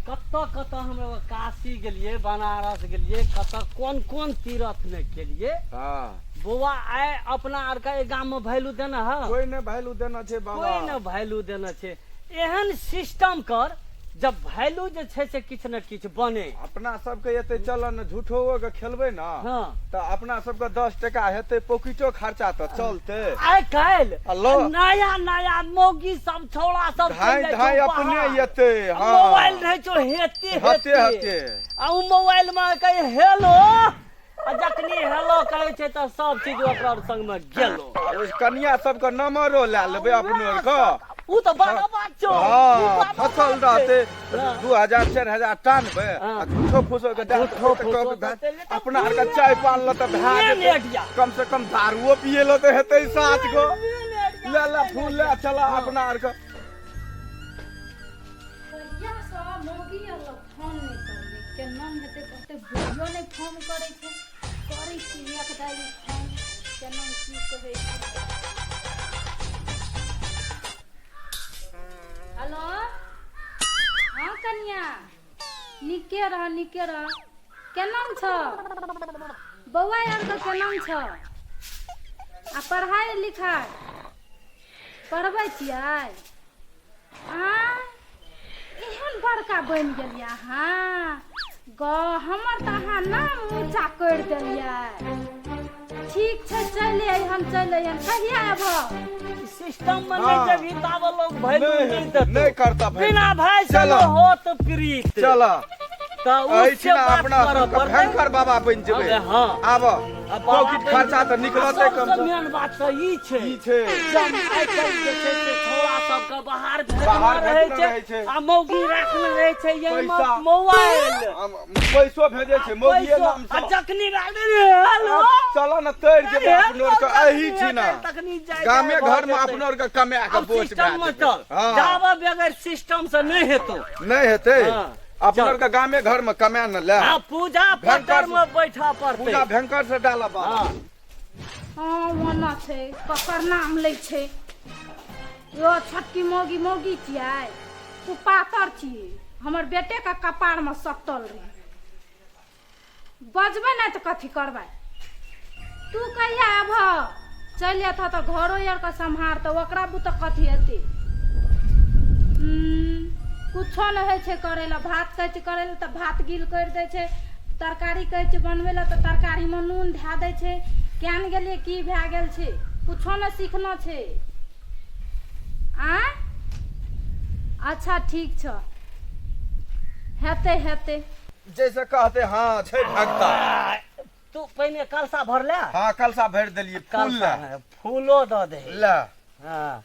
कतऽ कतऽ हम एगो काशी गेलियै, बनारस गेलियै, कतऽ कोन कोन तीर्थ नहि केलियै। बौआ, आइ अपना आरके एहि गाममे वैल्यू देने है? कोई नहि वैल्यू देना छै बाबा। कोई नहि वैल्यू देने छै। एहन सिस्टम कर जब वैल्यू जे छै से किछु ने किछु बने। अपना सबके एते चलन ने झूठो के खेलबै ने तऽ अपना सबके 10 टका हेतै पॉकेटो खर्चा तऽ चलतै। आइ काल्हि आ लो। नया नया मौगी सब छौड़ा सब चलि धाँइ जाइ छौ धाँइ अपने बाहर। एतै। आ मोबाइल रहै छौ हेते हेते हेते। हेते। आ उ मोबाइल मे कहे हेलो, आ जखनी हेलो कहै छै तऽ सब चीज ओकरा संग मे गेलो। ओहि कनिया सबके नंबरो लए लेबै अपनो आरके। उ तऽ बड़ा बात छौ। उ बड़ा फसल बात छै। रहतै 2000 4000 टानबै आ झूठो फूसो के दए झूठो देबै तऽ फूसो कहबै के भाय, देतै तऽ अपना आरके चाय पान लऽ तऽ भए मेन जेतै। एरिया। कम से कम दारुओ पिए लऽ तऽ हेतै 7 गो। मेन एरिया, ले ले मेन फूल एरिया। ले चला अपना आरके। कहियासँ मौगी आर लग फोन नहि करलियै, केना हेतै कहतै, बुढ़ियो नहि फोन करै छै। करै छी एक दाइ फोन, केना की कहै छै। हेलो, हँ कनिया, नीके रह, नीके रह। केना छ बौआ आरके, केना छ आ पढ़ाइ लिखाइ पढ़बै छियै? आँय, एहन बड़का बनि गेलियै अहाँ ग, हमर तऽ अहाँ नाम ऊँचा करि देलियै। ठीक छै, चलि अइहन, चलि अइहन। कहिया एबह? सिस्टम में नहीं जब ताबे लोग वैल्यू नहीं नहीं देतो। नहीं करता वैल्यू। बिना भाई से चलो। होत प्रीत। चल। तऽ उ से एहिठिना बात अपना करऽ सबके पड़तै। भयंकर बाबा बनि जेबै। अबे हँ। आब आ बाबा पॉकेट बनि खर्चा जेबै। तऽ निकलतै आ कम सबसँ से मेन बात तऽ ई छै। ई छै। जब आइ काल्हि जे छै से छौड़ा सबके बाहर भेजना बाहर रहै भेजना छै रहै छै। आ मौगी राखने रहै छै एहिमे पैसा। मोबाइल। पैसो भेजै छै मौगिए पैसो। नाम आ से। जखनी राखने रे हेलो। चल न तर जेबै अपनो आरके एही ठिना। तखनी जाय गामे जाय भऽ घर में जेतै। अपनो आरके कमा के आब बोच सिस्टम भए मे जेतै। चल। जाबऽ बगैर सिस्टम से नहि हेतौ। नहि हेतै। हँ, अपनो चल। आरके गामे घर में कमा न ले। आ पूजा भयंकर पटर में बैठा पड़तै। पूजा भयंकर से डालब बाबा। हँ। हँ, ओना छै, ककर नाम लै छै यो छोटकी मौगी? मौगी छियै, तू पातर छियै, हमर बेटेके कपारमे सटल रहै। बजबै नहि तऽ कथी करबै? तू कहिया आबह? चलि एतह तऽ घरो आरके सम्हारतौ, ओकरा बुते कथी हेतै? कुछो नहि होइ छै करै लए। भात कहै छै करै लए तऽ भात गिल करि दै छै, तरकारी कहै छै बनबै लए तऽ तरकारीमे नून धए दै छै। केहन गेलियै, की भए गेल छै, कुछो नहि सीखना छै। आँय, अच्छा ठीक छौ, हेतै हेतै। जैसे कहते हाँ छै भगता। तू पहिने कलसा भरले? हाँ, कलसा भरि देलियै, फूल कलसा ले। है, फूलो दऽ दे। ले। हाँ,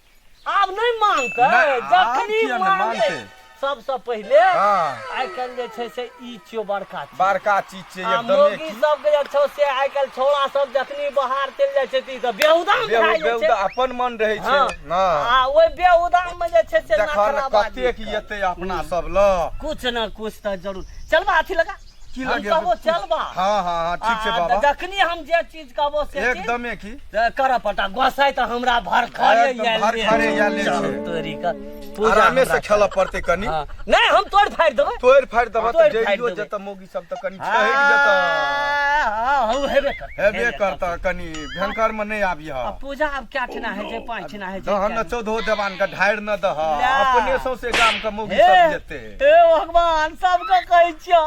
आब नहि मांगतै। नहि, आब जखनी किया नहि मांगतै? मांगतै? सबसँ पहिले आइ काल्हि जे छै से ई छियौ बड़का चीज। बड़का चीज छै। आ एकदमे। मौगी की सबके जे छौ से आइ काल्हि छौड़ा सब जखनी बाहर चलि जाइ छै तऽ ई तऽ बेहुदा भए जाइ छै। बेहुदा अपन मन रहै छै। आ ओहि बेहुदा मे जे छै से देखऽ ने नखराबाजी कतेक कर। एतै अपना सब लग। कुछ न कुछ तऽ जरूर। चलबा अथी लगा की हम लगेबै? कहबो चलबा। हाँ हाँ हाँ, ठीक छै। आ, बाबा जखनी हम जे चीज कहबो से चीज एकदमे की तऽ करऽ पड़ता। गोसाई तऽ हमरा भरखरे एकदम आयल भरखरे आयल चल छै। तोरी के पूजा आरामे से हमरा खेलऽ पड़तै कनी। हाँ। नहि, हम तोड़ि फाड़ि देबै। तोड़ि फाड़ि देबऽ तऽ तोड़ि फाड़ि जइयो देबै। जेतऽ मौगी सब तऽ कनी छहकि जेतऽ। हाँ, हाँ, हेबे करतै। हेबे करतऽ, कनी भयंकर मे नहि आबिह। आ पूजा आब कै ठिना होइ छै? 5 ठिना होइ छै। दहन ने चौदहो देवान के ढारि न दह। ला। अपने सौंसे गाम के मौगी हे सब जेतै। हे भगवान, सबके कहै छियौ,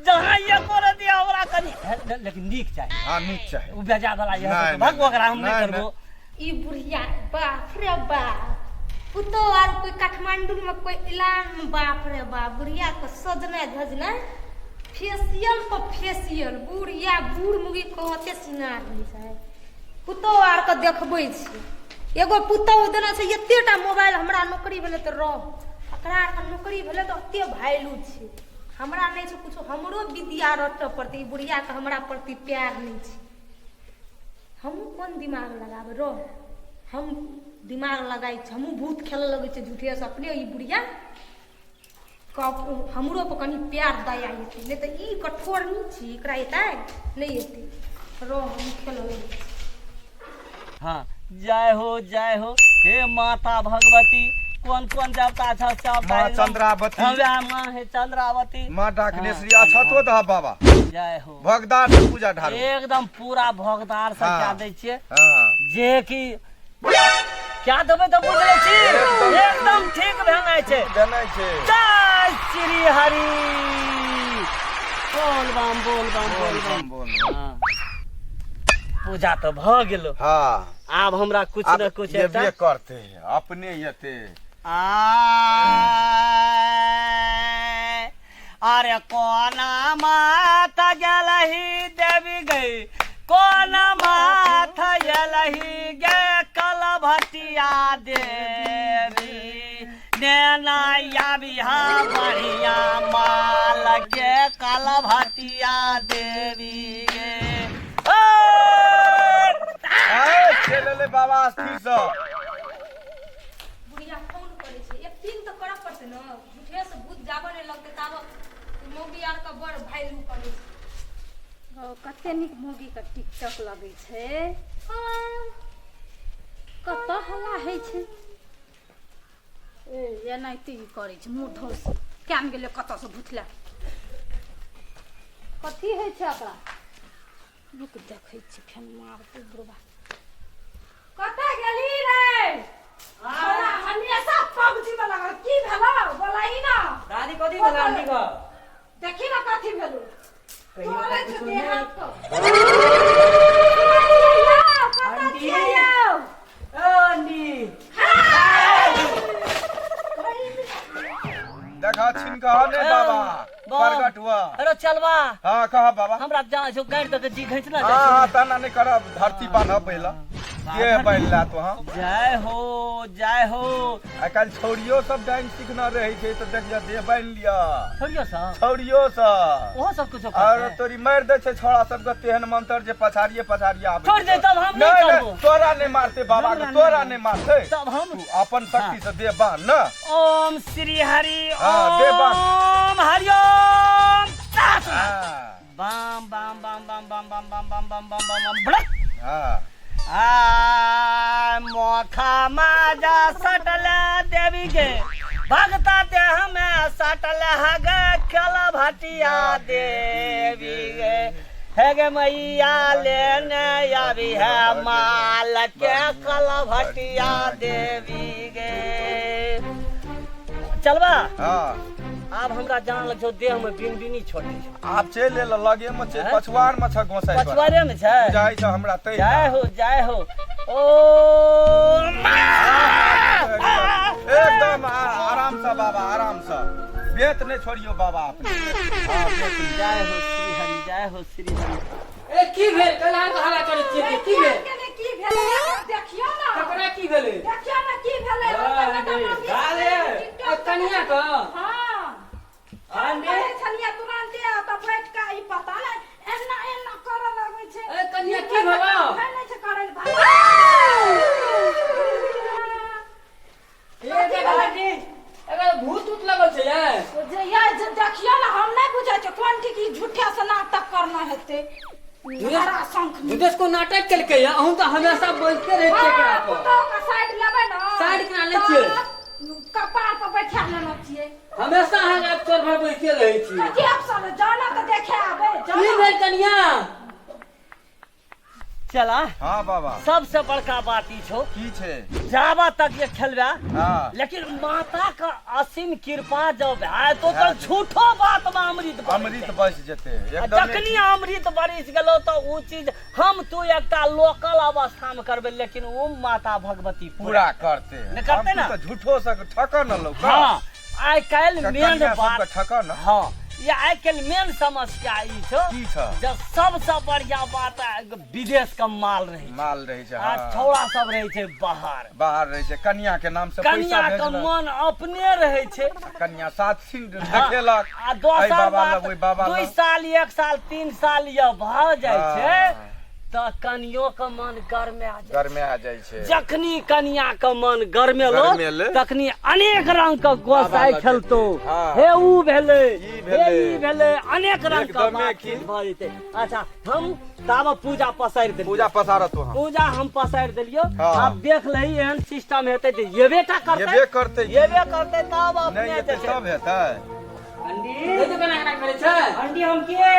जहाँ एको रति हमरा कनि लेकिन नीक चाही। हाँ, नीक चाही। ओ बेजा वाला ये नहि, भग, नहि, ओकरा हम नहि नहि, करबो। ई बुढ़िया, बाप रे बाप, पुतोह आर कोई काठमांडू में, कोई इलान में, बाप रे बाप, बुढ़िया के सजनाइ धजनाइ, फेसियल पर फेसियल, बुढ़िया बूढ़ मुगी कहते सिंगार रहै छै। पुतोह आर के देखबै छै। एगो पुतोह देने छै एतेटा मोबाइल। हमरा नौकरी भेलै तऽ रह, एकरा आरके नौकरी भेलै तऽ ओते वैल्यू छै, हमरा नहि छै कुछो। हमरो विद्या रटऽ पड़तै। ई बुढ़ियाके हमरा प्रति प्यार नहि छै। हमहूँ कोन दिमाग लगाबै? रह, हम दिमाग लगाइ छी। हमहूँ भूत खेलऽ लगै छियै झूठेसँ अपने। ई बुढ़िया हमरो पर कनि प्यार दया एतै, नहि तऽ ई कठोर नहि छी, एकरा एतै नहि एतै। रह, हम खेलऽ लगै छी। हाँ, जय हो, जय हो, हे माता भगवती। कोन कोन देवता छ सब माँ चंद्रावती। हमरा माँ है चंद्रावती। माँ डाकनेश्वरी अक्षतो दह बाबा। जय हो। भगदार से पूजा ढारू। एकदम पूरा भगदार से हाँ। क्या दै छियै। हाँ। जे कि क्या देबै तऽ बुझले छी एकदम ठीक भेनाइ छै। देनाइ छै। जय श्री हरि। बोल बम बोल बम बोल बम बोल। हाँ। पूजा तऽ भऽ गेलो। हाँ। आब हमरा कुछ आब न कुछ एबे एकटा करते अपने एते। आय, अरे कोना माता गेलही देवी गई, कोना माथा गेलही गे कलभटिया देवी, नेना आबिहा बढ़िया माल के कलभटिया देवी गे। ओ! आय, चलि एलै बाबा स्थिर सँ। बुढ़िया फोन करै छै, एक्टिंग तऽ करऽ पड़तै ने, झूठे से भूत जाबऽ नहि लगतै ताबऽ मौगी आर के बड़ वैल्यू करै छै। ओ, कते नीक मौगी के टिकटॉक लगै छै। कतऽ हल्ला होइ छै? ए एनाहिते ई करै छै, मुँह धौस केन गेलै कतऽ से भुतला। कथी होइ छै ओकरा? रुक देखै छी फेर मारतै बुढ़बा। कतऽ गेली रे? तोरा हमेशा पबजी में लगल। की भेलौ बोलही ना। दादी कथी भेल आंटी के? देखी ना कथी भेलौ। तोरे छै देह हाथ के। कतऽ आंटी। छियै यौ? ओ आंटी। देखा छिनकह ने बाबा प्रगट हुआ। अरे चलबा। हाँ कह बाबा। हमरा जान छौ गाड़ि दऽ के जी घिंचना हाँ जाइ हाँ छै। तना नहीं करब धरती बान्हब पहिला के बान्हि तो हाँ। जय हो जय हो। आइ काल्हि छौड़ियो सब डाइन सीखना रहै छै तऽ देख जा देह बान्हि लिअ। छोड़ियो सब। छौड़ियो सब ओहो सब कुछो और करतै। तोरी मारि दै छै छौड़ा सबके तेहन मंत्र जे पछाड़िए पछाड़िए आबै छोड़ दे तब हम नहीं नहीं करबो। नहीं तोरा नहीं मारते बाबा के, हमरा तोरा नहीं। नहीं मारते। तब हम तू अपन शक्ति से देह बान्ह न। ओम श्री हरि हाँ, दे बाम। ओम हरि ओम तात। हाँ। बाम बाम बाम बाम बाम बाम बाम बाम बाम बाम बाम बाम बड़क। हाँ। आ मोखा माजा सटल देवी के भगता दे हमें सटल हग कल भटिया देवी गे हे गे मैया लेने आबी है माल के कल भटिया देवी गे। चलबा। हाँ। आब हमरा जान लग छौ देह में बिन बिनी छोटे छौ। आब चलि एल लगे में छै हैं? पछुआर में छ गोसाई पर। पछुआरे में छै? जाइ छ हमरा तै। जय हो जय हो। ओ एकदम आराम से बाबा आराम से बेत नहीं छोड़ियो बाबा अपने। हाँ, बेत नहीं। जय हो श्री हरि जय हो श्री हरि। ए की भेल कल अहाँ हल्ला करै छियै के? की भेल? के ने की भेलै? देखियौ ना। ककरा की भेलै? देखियौ ना की भेलै? हुनकर बेटा मौगी गाले, टिकटॉक ए कनिया के? हाँ। आंटी। करै छलियै तुरन्ते ओतऽ बैठ कऽ ई पता नहि एना एना करऽ लगै छै। ए कनिया की भेलौ? भए नहि छै करै लए। ए देख आंटी, एकर भूत उत लगल छै यै। जे यै जे देखियौ ना हम नहि बुझै छियै कोन ठीक ई झूठे से नाटक करना हेतै। हरा शंख में। झूठे से कोन नाटक केलकै यै? अहूँ तऽ हमेशा बोलते रहै छियै एकरा हाँ, पर। पुतोह के साइड लेबै ना। साइड केना लै छियै? तऽ कपार पर बैठा लेने छियै। हमेशा अहाँ अफसर भर बैठते रहै छी। कथी अफसर? जाना तऽ देखे आबै, की जाना। भेल कनिया? चला। हाँ बाबा। सबसे बड़का बात ई छौ की छै? जाबा तक ये खेलबे हाँ। लेकिन माता का असीम कृपा जब है तो हाँ। तो झूठो बात में अमृत बरस अमृत छै। बस जेते। आ एकदम जखनी अमृत बरस गेलो तो उ चीज हम तू एकटा लोकल अवस्था में करबे लेकिन उ माता भगवती पूरा करते। नहीं करते हम ना? तू तो झूठो से ठक न लौ। हाँ, आइ काल्हि मेन कन्या बात सबके ठक न। हाँ, ये आइ काल्हि मेन समस्या ई छौ की छौ? जे सबसँ बढ़िया बात विदेश के माल रहै छै। माल रहै छै, आ हाँ। छौड़ा सब रहै छै बाहर। बाहर रहै छै, कनिया के नाम से पैसा कनिया के भेजलक। मन अपने रहै छै। कनिया सात सीन हाँ। देखेलक। आ एहि दोसर बाबा बात लग, ओहि बाबा 2 लग। साल 1 साल 3 साल ये भऽ जाइ छै हाँ। तऽ कनियो के मन गरमे आ जाइ। गरमे आ जाइ छै। जखनी कनिया के मन गरमेलो गरमेलै। तखनी अनेक रंग के गोसाई लगेतै। खेलतो। हाँ। हे ऊ भेलै, ई हे भेलै। ई भेलै, अनेक रंग के एकदमे बात की। भऽ जेतै। अच्छा, हम ताब पूजा पसारि देलियौ। पूजा पसारत तू हम। पूजा हम पसारि देलियौ। हाँ। आब देख लही, एहन सिस्टम हेतै तऽ एबे टा करतै। एबे करतै। एबे करतै तब अपने नहि हेतै जे छै। तब हेतै। अंडी, ई तो केना केना करै छै? अंडी, हम के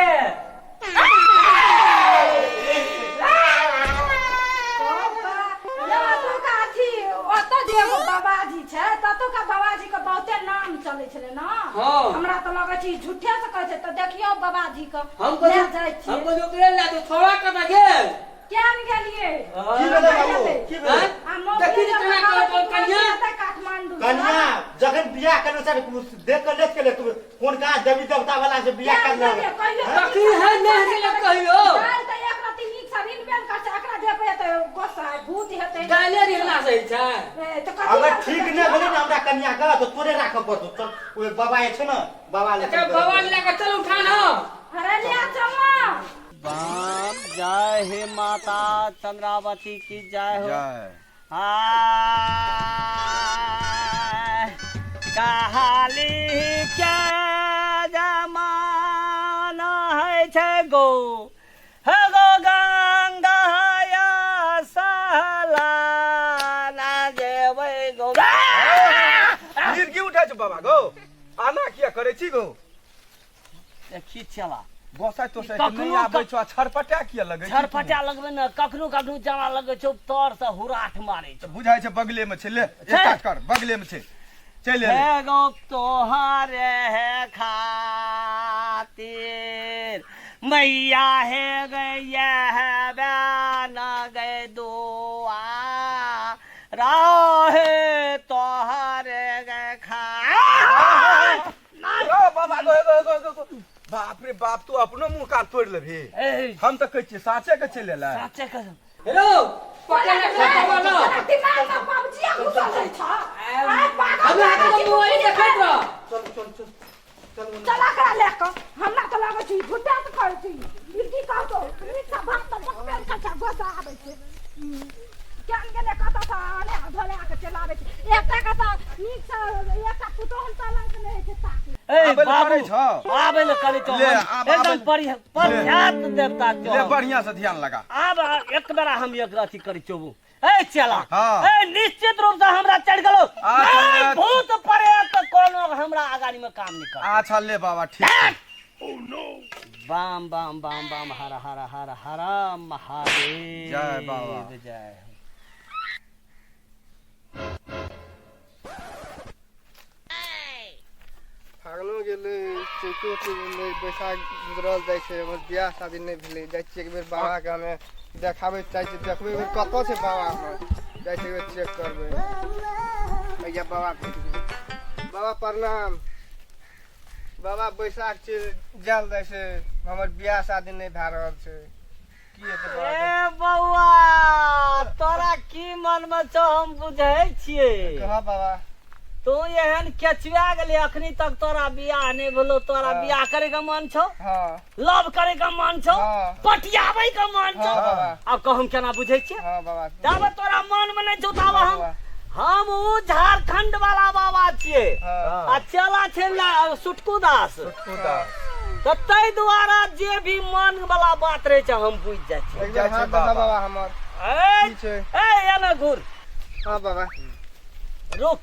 ओतुका अथी, ओतऽ जे एगो बाबाजी छै, ततुका बाबाजी के बहुते नाम चलै छलै ने। हाँ। हमरा तऽ लगै छै ई झूठे से कहै छै, तऽ देखियौ बाबाजी के हम लए जाइ हम छियै। कहलियै ओकरे लए तो छोड़ा कतऽ गेल? केहन गेलियै? की भेलै बाबू? की भेलै? आँय? आ मौगी देखी ने केना जे कहत कनिया। कनिया काठमांडू से। कन्या जखन बियाह करने से देख के लेत के ले तू कोन का देवी देवता वाला से बियाह केहन कर ले। गेलियै? कहियो तखनी है नहि गेलै कहियो। दालि तऽ एक रत्ती नीक सँ रिनबे ने करै छै, एकरा देबै तऽ गोसाइ भूत हेतै। दाइले रिहला सही छै। ए, तऽ कथी अगर करतै? ठीक नहि भेलै ने हमरा कन्या के तऽ तोरे राखऽ पड़तौ। चल, ओहि बाबा जे छै ने, बाबा ले अच्छा, बाबा लए कऽ चल उठा न। अरे लिया चल ना। बाप, जय हे माता चंद्रावती की जय हो। जय। आय, कहाली के जमाना है छै गो, हे गो गंगा या सहला ना जेबै गो। मिर्गी उठै छौ बाबा गो, आना किया करै छी गो? देखी चला गोसाइ तोसाइ कखनो नहि आबै छौ आ छरपटा किया लगै छै? छरपटा लगबै ने, कखनो कखनो जेना लगै छौ तर से हुराठ मारै छौ। बुझाइ छै बगले मे छै। ले, एक छै। काज कर, बगले मे छै, चलि एलै। हे गो तोहरे हे खातिर मैया हे गैया है बयान गए दुआ राहे तोहरे गए खा ओ बाबा गो, गो, गो, गो, गो। बाप रे बाप, तू अपनो मुंह कान तोड़ि लेबही। ए, हम तऽ कहै छियै साँचे के चलि एलै। साचे कसम। हेलो, पकड़ ले बाबा न। तोरा दिमाग में पबजी घुसल रहै छौ। आइ पागल हमरा भए गेल के छी। मोबाइल देखैत रह। चल चल चल चल। चल एकरा लए कऽ। हमरा तऽ लगै छै ई झूठे से कहै छै। मिर्गी कहतो नीक सँ भात तऽ पकबे ने करै छै, गोसा आबै छै। केहन गेलै कतऽ सँ आने धोले के चलि आबै छै। एकटा के तऽ नीक सँ एकटा पुतोहु तलक नहि होइ छै ताकि। ए आबै लए बाबू करै छौ? आबै लए करै छौ। ले, हम आब एकदम आबै- परिह्यात देवता छौ ले हम। बढ़िया से ध्यान लगा। आब एक बेरा हम एक अथी करै छौ। ए चला। हाँ। ए निश्चित रूप से हमरा चढ़ गेलो। अच्छा, नहीं, ले। भूत प्रेत कोनो हमरा अगाड़ी में काम नहीं कर। अच्छा ले बाबा, ठीक छै। बाम बाम बाम बाम, हर हर हर हर महादेव। जय बाबा। जय हो। फागुनो गेलै, चैतो गेलै, बैसाख गुजरल जाइ छै, हमर बियाह शादी नहि भेलै। जाइ छियै एक बेर बाबाके हमे देखाबै चाहै छियै। देखबै एक बेर कतऽ छै बाबा हमर। जाइ छियै एक बेर चेक करबै। भैया, बाबा भेट गेल। बाबा प्रणाम। बाबा, बैसाख छै, जायल जाइ छै, हमर बियाह शादी नहि भए रहल छै, की हेतै बाबा? ए बौआ, तोरा की मन में छौ हम बुझै छियै। कह बाबा। तू एहन केचुआ गेली, अखनी तक तोरा बियाह नहि भेलो, तोरा हाँ। बियाह करे के मन छौ? हँ। लव करे के मन छौ? हाँ। पटियाबै के मन छौ? हाँ बाबा। आब कह, हम केना बुझै छियै? हँ बाबा। ताबे तोरा मन में नहि छौ ताबे हाँ हम बाबा। हम उ झारखंड वाला बाबा छियै हँ। आ चेला छै सुटकू दास। तऽ ताहि दुआरे जे भी मन वाला बात रहै छै हम बुझि जाइ छियै। एक बेर हाथ देखा बाबा हमर। ए की छै? ए, एना घुर। हँ बाबा। रुक।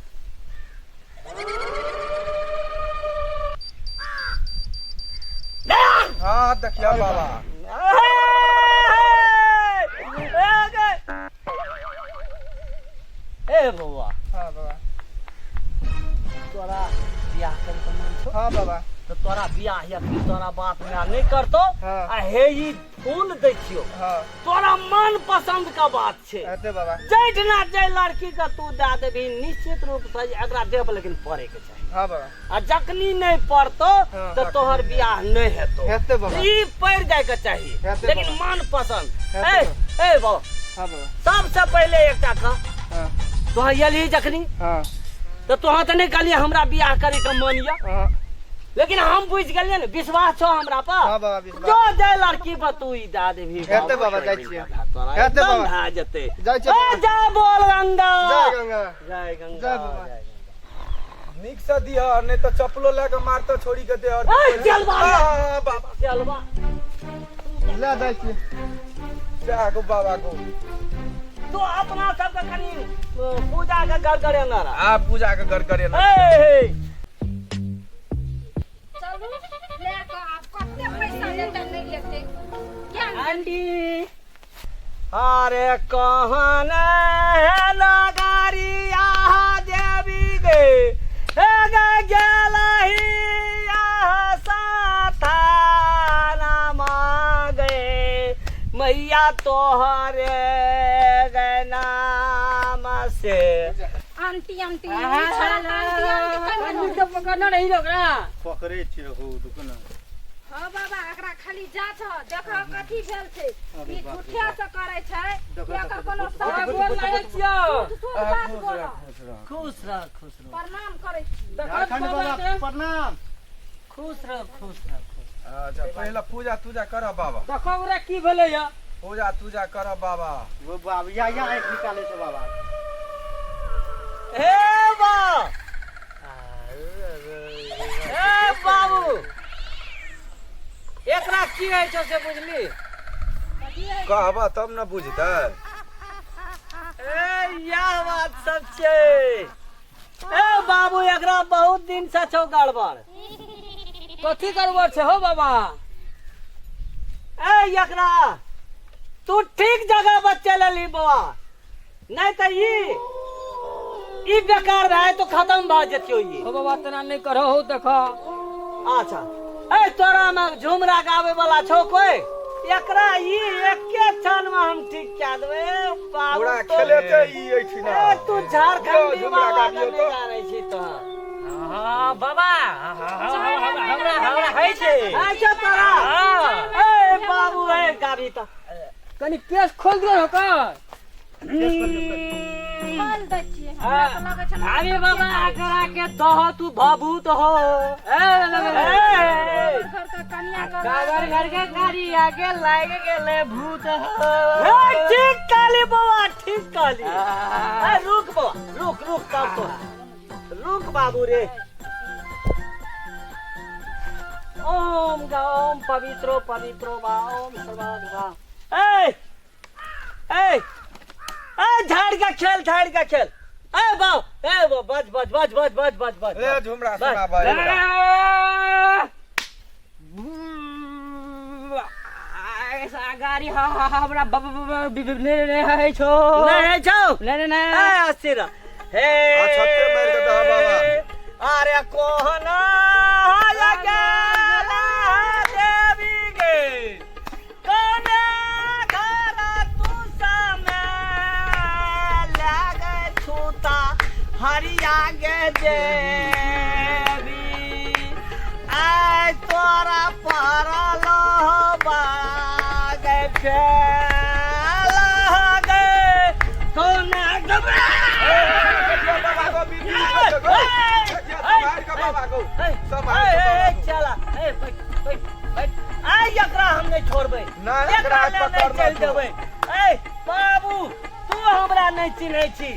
हाँ, देखिया बाबा। ए बौआ। हँ बाबा। तोरा बियाह करे के मन छौ? हँ बाबा। तऽ तोरा बियाह अखनी तोरा बाप माय नहि करतौ। हाँ। आ हे ई फूल दै छियौ। हँ। तोरा मन पसंद के बात छै। हेतै बाबा। जैठना जै लड़की के तू दए देबही, निश्चित रूप से एकरा देह पर लेकिन पड़े के चाही। हँ बाबा। आ जखनी नहि पड़तौ हाँ। तऽ तोहर बियाह नहि हेतौ। हेतै बाबा। ई पड़ि जाय के चाही। हेतै लेकिन बाबा। मन पसंद। हेतै। ए ए बाबा। हँ बाबा। सबसे पहिले एकटा कह। हँ। तोहर एलही जखनी हँ। तऽ तोहर तऽ नहि कहलियै हमरा बियाह करे के मन यऽ? हँ। लेकिन हम बुझि गेलियै ने विश्वास छौ हमरा पर हाँ बाबा विश्वास जो जाय लड़की पर तू ई दए देबही हेतै बाबा जाइ छियै तोरा हेतै एकदम बाबा। भए जेतै जाइ छियै ए, बाबा। जय बोल गंगा जय गंगा जय गंगा जय बाबा। जय गंगा। नीक से दिह नहीं तो चप्पलो लए के मारतो छोड़ी के दे और ए, चल बाबा। आ, बाबा चलबा ले जाइ छियै जा गो बाबा गो तू अपना सबके कनि पूजा के गड़गड़ेना रह आ पूजा के गड़गड़े ए हे चलू ले कऽ आब कते पैसा लेतै नहि लेतै किया नहि? आंटी अरे कहन है नगरिया देवी गे हे गे गेलही साथाना गे मैया तोहरे गे नाम से आंटी आंटी छोड़ा आंटी आंटी कहि कनी के पकड़ने रही ओकरा पकड़े छियै हो रुकू ना हाँ बाबा एकरा खाली जाँच ह देख कथी भेल छै ई झूठे से करै छै देखो, एकर देखो, कोनो देखो, सब गोर लागै छियौ शुद्ध शुद्ध बात बोल खुश रह खुश रह प्रणाम करै छी झारखंड बाबा प्रणाम खुश रह खुश रह खुश अच्छा पहले पूजा तूजा करब बाबा देखो ओकरा की भेलै या पूजा तूजा करब बाबा वो बाबा या या आँखि निकालै छै बाबा हे बा ए बाबू एकरा की होइ छौ से बुझली कहबा तब न बुझतै ए यह बात सब छै ए बाबू एकरा बहुत दिन से छौ गड़बड़ कथी गड़बड़ छै हो बाबा ए एकरा तू ठीक जगह पर चल अली बौआ नहीं तो ई बेकार भए तो खत्म भऽ जेतियौ ई हो बाबा तना नहीं करो हो देखो अच्छा ए तोरा में झुमरा गावे वाला छौ कोई एकरा ई एके क्षण में हम ठीक कए देबै ए बाबू पूरा तो- खेलेते ई एहिठिना ए तू झारखंडी झुमरा बाबा गाबियौ के तो। नहीं जानै छी तो हाँ बाबा हमरा हमरा होइ छै अच्छा तोरा हाँ। ए बाबू ए गाबी तो कनी केस खोल दियो हो कर खोल दै छियै हमरा तऽ लगै छै अरे बाबा एकरा के दह तू भभूत हो ए घर के कनिया के काबर घर के गाड़ी आगे लाग गेले भूत हो ए, ठीक कहली बौआ ठीक कहली ए रुक बौआ रुक रुक तब तोरा रुक बाबू रे ओम गा ओम पवित्रो पवित्रो बा ओम सर्वाग बा ए ए ए झाड़ का खेल झाड़ का खेल ए बाव ए वो बच बच बच बच बच बच बच ए झुमरा बस। सुना भाई ऐसा गाड़ी हमरा नहीं छो नहीं छो नहीं नहीं ए अस्थिर हे छत्ते मारि के दह बाबा। अरे कोहना गेला देवी गे कोने घर तू समय लागे छूता हरिया गे देवी आय तोरा परल बागे फेल गे कोना गबरा बाबा को बीबी को मार के बाबा को सब मार के बाबा को। चला ए बैठ बैठ बैठ आइ एकरा हम नहि छोड़बै नहि, एकरा एकरा ले नहि पकड़ना चलि छौ। देबै ए बाबू तू हमरा नहि चिन्है छी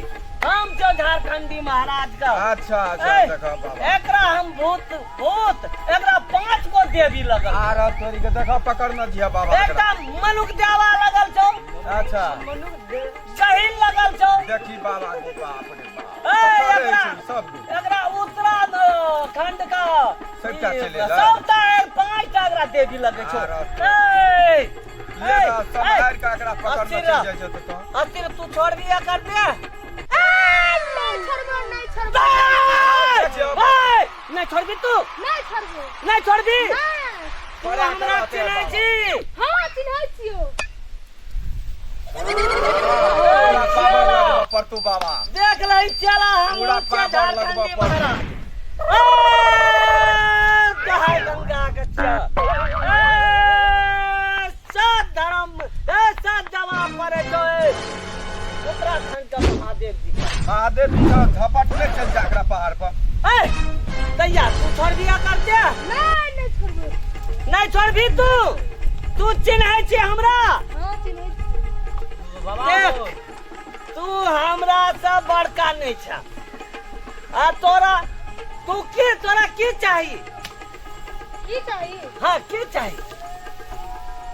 हम छौ झारखंडी महाराज का अच्छा अच्छा ए, देखा बाबा एकरा हम भूत भूत एकरा पांच गो देवी लगल आ रहा तोरी के देखा पकड़ना छिया बाबा एकरा। एकटा मनुख देवा लगल छौ अच्छा जहीन लगल छौ देखी बाबा को बाप रे बाप ए, पकड़े एकरा छै सब गो। एकरा उत्तराखंड का सबटा ई, चलि एलै। सबटा एक पांचटा एकरा देवी लगै छौ आ रहा। ए, ले ए, जा, सब ए, मार के एकरा पकड़ना अस्थिर चलि रह। जाइ छै तऽ तोहन। अस्थिर तू छोड़बी एकर ने नहि छोड़बो नहि छोड़बो ए, नहि छोड़बी तू नहि छोड़बो नहि छोड़बी नहि तू हमरा चिन्है छी हँ चिन्है छियौ पूरा पावर लगबऽ पड़तौ बाबा देख ले चला हम पूरा ऊँचे पावर झारखंडी लगबऽ पड़तौ। महाराज ए, जय गंगा के चल ए, सत धर्म ए सत जवाब पड़े छौ ए उत्तराखंड का महादेव जी का महादेव जी का झपट ले चल जा एकरा पहाड़ पर ए त दैया तू छोड़बी एकर देह नहि नहि छोड़बै नहि छोड़बी तू तू चिन्है छी हमरा हँ चिन्है छी। बाबा देख तू हमरा से बड़का नहि छ आ तोरा तू की तोरा की चाही की चाही हाँ की चाही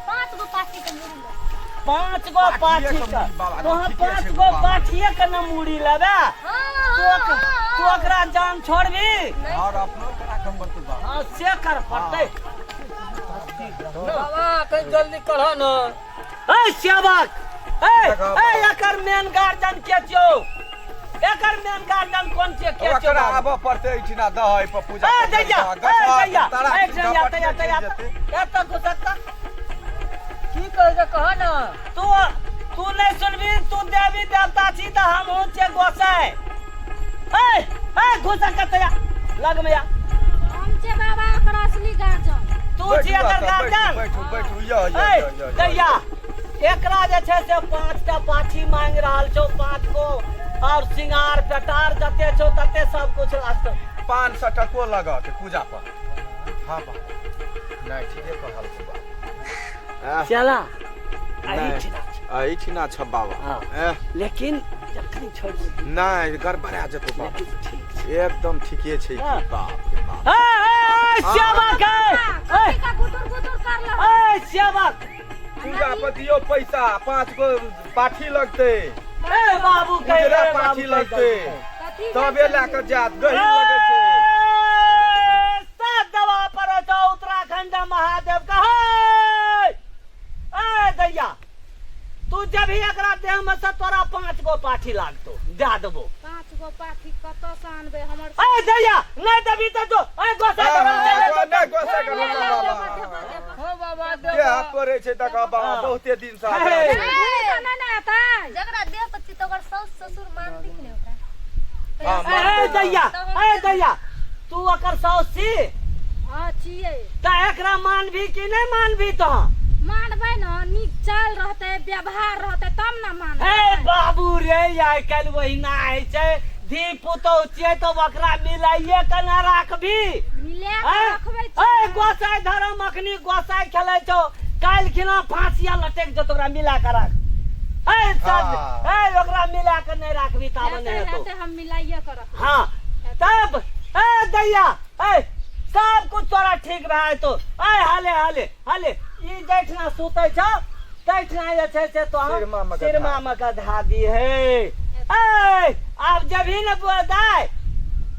पाँच गो पाठी के मुड़ी लऽ। पाँच गो पाठी के के मुड़ी बाबा, तोहाँ ठीके पाँच छै गो बाबा। पाठिए के न मुड़ी लेबे हँ तू हँ ओक- तू ओकरा जान छोड़बी और अपनो के राखऽ पड़तै बाबा हाँ से कर पड़तै बाबा कहीं जल्दी करह न ए सेवक ए देखो ए बाबा। एकर मेन गार्जियन के छियौ एकर मेन गार्जियन कोन छियै के छियौ ओकरा आबऽ पड़तै एहिठिना दहै पर पूजा ए करतै, दैया गछा, ए दैया तारा ए दैया झपट दैया के दैया चलि जेतै। एतऽ घुसकता की कहै छै कह न तू तू नहि सुनबी तू देवी देवता छी तऽ हमहूँ छियै गोसाइ ए ए घुसक कतऽ या लग में या हम छै बाबा ओकर असली गार्जियन तू बैठू छी एकर एतऽ, गार्जियन बैठू बैठू बैठू यह ए यह यह यह दैया एकरा जे छै से पाँच टा पाठी मांगि रहल छौ पाँच गो और सिंगार पेटार जते छौ तते सब कुछ लागतौ 500 टको लगत पूजा पर हाँ बाबा नहीं ठीके कहल छौ बाबा एह, चला नहि। एहिठिना छ बाबा हाँ। एह, लेकिन जखन छोड़ देबही नहि गड़बड़ा जेतौ बाबा लेकिन ठीक छै एकदम ठीके छै की हाँ। बाप रे बाप ए, ए, ए, सेवक ए, कथी का गुटुर गुटुर कर लहो ए, सेवक पूजा पर दियौ पैसा पाँच गो पाठी लगतै ए बाबू कहि उजरा रे बाबू पाठी कहि लगतै कथी तबे लए कऽ जायत गहीर लगै छै ए, सात दवा पर छौ उत्तराखंड महादेव का ए दैया तू जब ही एकरा देह में से तोरा पाँच गो पाठी लागतो दे देबो पाँच गो पाठी कतऽ से आनबै हमर ए दैया नहीं देबी तो जो ए गोसा हाँ, के हाँ, चले नहि, गोसा के ले, ले, बाबा। देबो, देबो, देबो। हो बाबा देह देबो हाथ पड़ै छै तकर बाबा हाँ। बहुते दिन से हे। आदत छै। भूलि तऽ नहि ने एतै जकरा देह पर छी तऽ ओकर साउस ससुर मानती कि नहि ओकरा हाँ, ए दैया ए दैया तू ओकर साउस छी हँ छियै तऽ एकरा मानबी कि नहि मानबी तो मानबै ने नीक चाल रहतै व्यवहार रहतै तब ने हे मानबै बाबू रे आइ काल्हि ओहिना होइ छै धी पुतोहु छियै तऽ ओकरा मिलाइए के ना राखबी मिला के ए रखबै ए छियै गोसाइ धरम अखनी गोसाइ खेलै छौ काल्हि खिना फांसिया लटकि जेतौ ओकरा मिला के राख ए सब हाँ। ए ओकरा मिला के नहि राखबी ताबे हेतै नहि हेतौ हेतै हम मिलाइए के रखबै हाँ तब ए दैया ए सब कुछ तोरा ठीक भए जेतौ ए हाले हाले हाले ई जैठना सुतै छौ तैठना जे छै से तो सिरमा मे के सिरमा मे के धा दी हे ए आब जबही ने बुआ दाय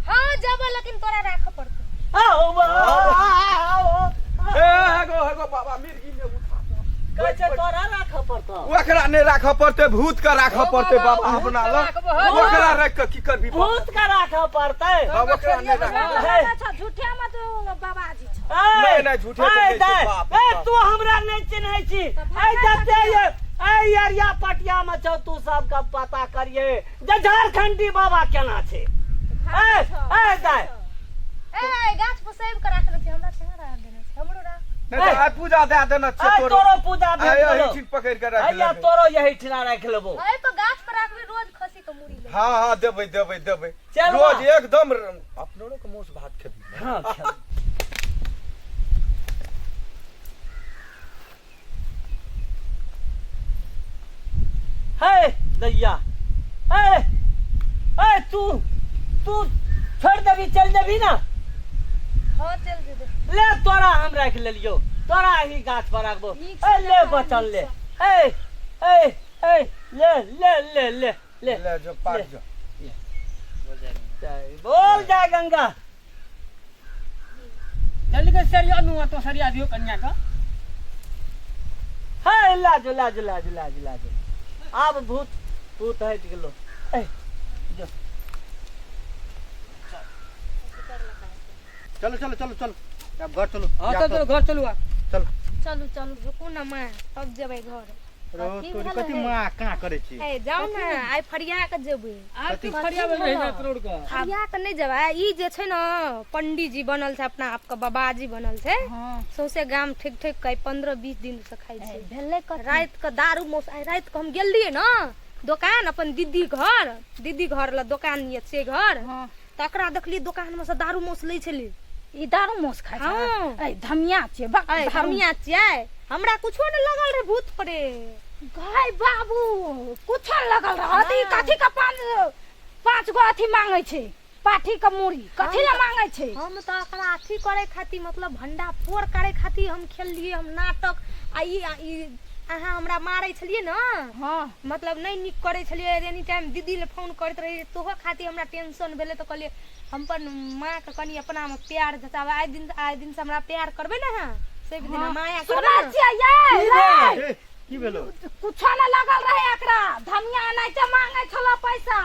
हाँ जेबै लेकिन तोरा राखऽ पड़तौ आओ आओ ए हेगो हेगो बाबा मिर्गी में उठा कहै छै तोरा राखऽ पड़तौ ओकरा नहि राखऽ पड़तै भूत के राखऽ पड़तै बाबा अपना लग ओकरा राखि कऽ की करबी बाबा? भूत के राखऽ पड़तै हाँ, ओकरा नहि राखऽ हे। अच्छा झूठे मत बाबाजी छौ नहि, नहि, झूठे के नहि छै, बाप रे ए बाप। तू हमरा नहि चिन्है छी ए जते ये ए अरिया पटिया में छौ तू सबके पता करिए जे झारखंडी बाबा केना छै ए ए दाय ए गाछ पर सेब के राखने छै हमरा कहाँ राख देने छै हमरो राख नहि तऽ आइ पूजा दए देने छियै ए तोरो तोरो पूजा भेट आइ गेलौ एहिठिन पकड़ि कऽ राखि हैया लेबै तोरो यही ठिना राखि लेबो एहि पर गाछ पर राखबी रोज खसी के मुड़ी ले हाँ हाँ देबै देबै देबै चल रोज बा। एकदम अपनो के मौस भात खेबी हाँ खेबै। हे दैया ए ए तू तू छोड़ देबी चल देबी ना हाँ चल जेबै ले तोरा हम राखि लेलियो तोरा ही गाछ पर राखबो नीक से ए ले देखा, बचल नीक ले ए ए ए ले ले ले ले ले ले जो पाक जो बोल जाय गंगा जल्दी के सरिया नु तो सरिया दियो कन्या का हे लाजो लाजो लाजो लाजो लाजो आब भूत भूत हटि गेलो ए जो चलो चलो चलो चलो अब घर चलो हां जा तो तो चलो घर चलू आ चलो चलू चलू रुकू ने माँ तब जेबै घर रो कथी तोरी भेलै कथी हे? माँ कहाँ करै छी ए जाउ ने आइ फरिया के जेबै आब की फरिया रहि जात रोड के फरिया के नहि जेबै ई जे छै ने पंडीजी बनल छै अपना आपके बाबाजी बनल छै हँ सौंसे गाम ठेक ठेक के 15-20 दिन से खाइ छै भेलै कथी राति के दारू मौस आइ राति के हम गेल रहियै ने दोकान अपन दीदी घर दीदी घर लए दोकान ये छै घर हँ तकरा देखलियै दोकान में से दारू मौस लै छलै। ई दारू मौस खाइ छै? हाँ। ऐ धमिया छियै बा। ऐ दारू। धमिया छियै, हमरा कुछो नहि लगल रहे भूत परे। गाय बाबू, कुछो नहि लगल रहत। ई कथी के पाँच पाँच गो अथी मांगै छै, पाठी के मूड़ी कथी लए मांगै छै? हम तऽ एकरा अथी करे खातिर, मतलब भंडा फोड़ करे खातिर हम खेललियै हम नाटक। आ ई अहाँ हमरा मारै छलियै ने? हाँ। मतलब नहि नीक करै छलियै, एनी टाइम दीदी लए फोन करैत रहियै, तोहो खातिर हमरा टेंशन भेलै। तऽ कहलियै हम अपन माँके कनि अपनामे प्यार जताबै। आइ दिन से हमरा प्यार करबै ने अहाँ, सब दिन हम माया करबै सुनै ने। छियै यै लै? ए, की भेलो? कुछो नहि लगल रहे एकरा। धनिया एनाहिते मांगै छलो, पैसा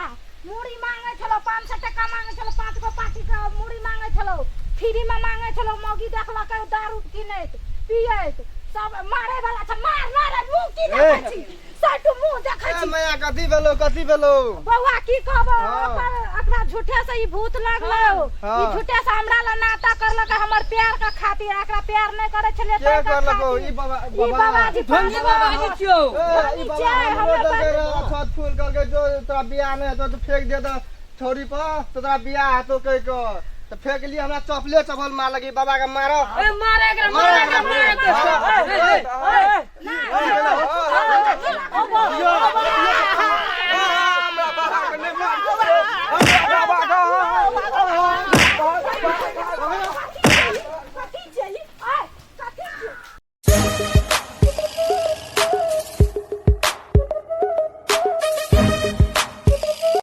मुड़ी मांगै छलो, 500 टका मांगै छलो, पाँच गो पाठी के मुड़ी मांगै छलो, फ्री में मांगै छलो। मौगी देखलकै दारू किनैत पियैत, सब मारे वाला छै। मार मारे मुंह की देखै छी? सटू मुंह देखै ए छी? मैया, कथी भेलो, कथी भेलो? बौआ, की कहबो? हाँ। एकरा झूठे से ई भूत लगलो। हाँ। ई झूठे से हमरा ला नाटक करलक हमर प्यार के खातिर। एकरा प्यार नहीं करे छलियै के तै के करलको? खातिर। ई बाबा? ई बाबाजी। ढोंगी बाबा जी छियौ। ए, ई बाबा छै, हमरो हमरा देलकै रहे अक्षत फूल, कहलकै जो तोरा बियाह नहि हेतौ तऽ फेंक दे तऽ छौरी पर तऽ तोरा बियाह हेतौ कहि कऽ, तऽ फेंकली, हमरा चपले चपल मारलक। ई बाबा के मारो। ए, मारे एकरा, मारे एकरा, मारे एकरा।